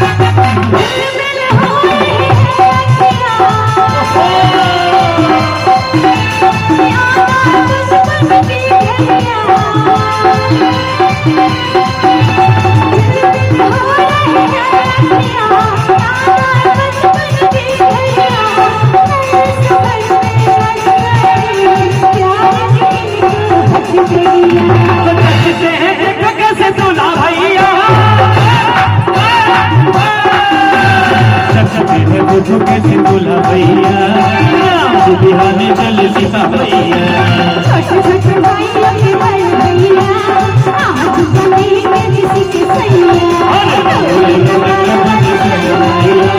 झिलमिल हो रही है अखियाँ, यादा बचपन की घड़ियाँ। झिलमिल हो रही है अखियाँ, यादा बचपन की घड़ियाँ। नए सफर में हंस पड़ी, प्यार की एक हथकड़ियाँ। तो नचते हैं देख कैसे दूल्हा भैया, नचते हैं देखो कैसे दूल्हा भैया, राम जी बिहाने चले सीता मैया। छोटे छोटे भाइयों के बड़े भैया, आज बनेंगे किसी के सैया। अरे ढोल नगाड़ा बज सजनाइया।